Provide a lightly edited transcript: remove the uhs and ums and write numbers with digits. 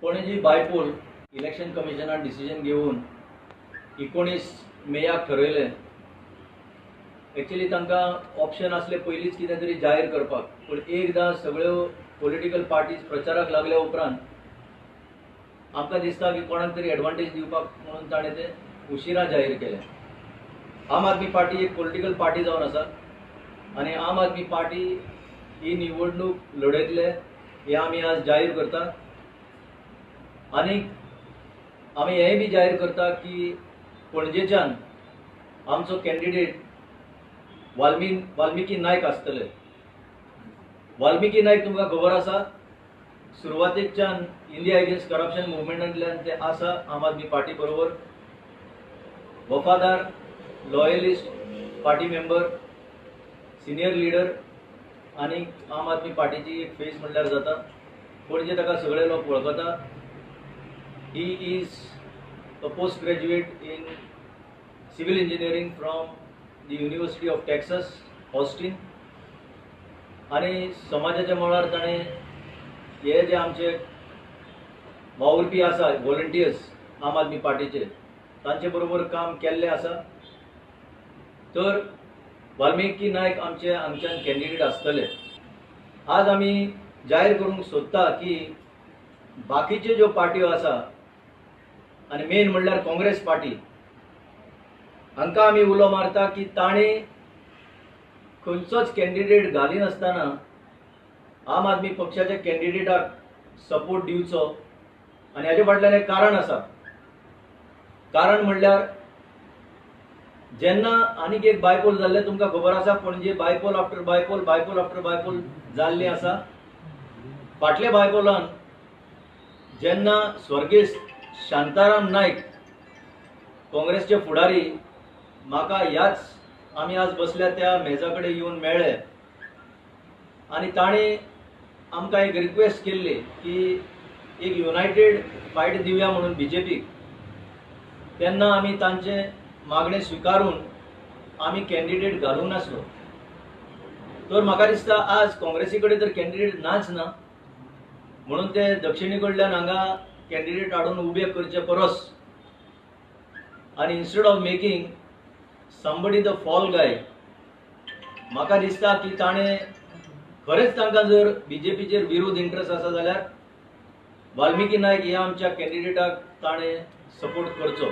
Panaji bypoll election कमिशनान decision घेवन 19 मेयाक ठरयलें. Actually तांकां ऑप्शन आसलें पयलींच कितें तरी जाहीर करपाक, पूण एकदां सगळ्यो पॉलिटिकल पार्टीज प्रचाराक लागल्या उपरांत आमकां दिसता की कोणाक तरी एडवांटेज दिवपाक म्हणून ताणें तें उशिरा जाहीर केलें. आम आदमी पार्टी एक पॉलिटिकल पार्टी जावन आसा आनी आम आदमी पार्टी ही निवडणूक लढयतले हें आमी आज जाहीर करता. आनी आमी हेंय बी जाहीर करता की पणजेच्यान आमचो कॅन्डिडेट वाल्मिकी नायक आसतले. वाल्मिकी नायक तुमकां खबर आसा, सुरवातेकच्यान इंडिया अगेन्स्ट करप्शन मुवमेंटांतल्यान ते आसा आम आदमी पार्टी बरोबर, वफादार loyalist party member, senior leader आनी आम आदमी पार्टीची एक फेस म्हणल्यार जाता. पणजे ताका सगळे लोक वळखता. He is a post graduate in civil engineering from the University of Texas Austin आनी समाजाच्या मळार ताणें हे जे आमचे वावुरपी आसा व्हॉलंटियर्स आम आदमी पार्टीचे तांचे बरोबर काम केल्लें आसा. तर वाल्मिकी नायक आमचे हांगच्यान कॅन्डिडेट आसतले. आज आमी जाहीर करूंक सोदता की बाकीच्यो ज्यो पार्ट्यो आसा आनी मेन म्हणल्यार काँग्रेस पार्टी, हांकां आमी उलो मारता की ताणें खंयचोच कॅन्डिडेट घालिनासतना आम आदमी पक्षाच्या कॅन्डिडेटाक सपोर्ट दिवचो. आनी हाजे फाटल्यान एक कारण आसा. कारण म्हणल्यार जेन्ना आनीक एक बायपोल जाल्लें तुमकां खबर आसा, Panaji bypoll after bypoll, bypoll after bypoll जाल्लें आसा. फाटल्या बायपोलान जेन्ना स्वर्गेस्त शांताराम नायक काँग्रेसचे फुडारी म्हाका ह्याच आमी आज बसल्या त्या मेजा कडेन येवन मेळ्ळे आनी ताणें आमकां एक रिक्वेस्ट केल्ली की एक युनायटेड फायट दिवया म्हणून बीजेपीक. तेन्ना आमी तांचे मागणें स्विकारून आमी कॅन्डिडेट घालूंक नासलो. तर म्हाका दिसता आज काँग्रेसी कडेन तर कॅन्डिडेट नाच ना, म्हणून ते दक्षिणे कडल्यान हांगा कॅन्डिडेट हाडून उबे करचे परस आनी instead of making somebody the fall guy, म्हाका दिसता की ताणें खरेंच तांकां जर बीजेपीचेर विरोध इंट्रस्ट आसा जाल्यार वाल्मिकी नायक ह्या आमच्या कॅन्डिडेटाक ताणें सपोर्ट करचो.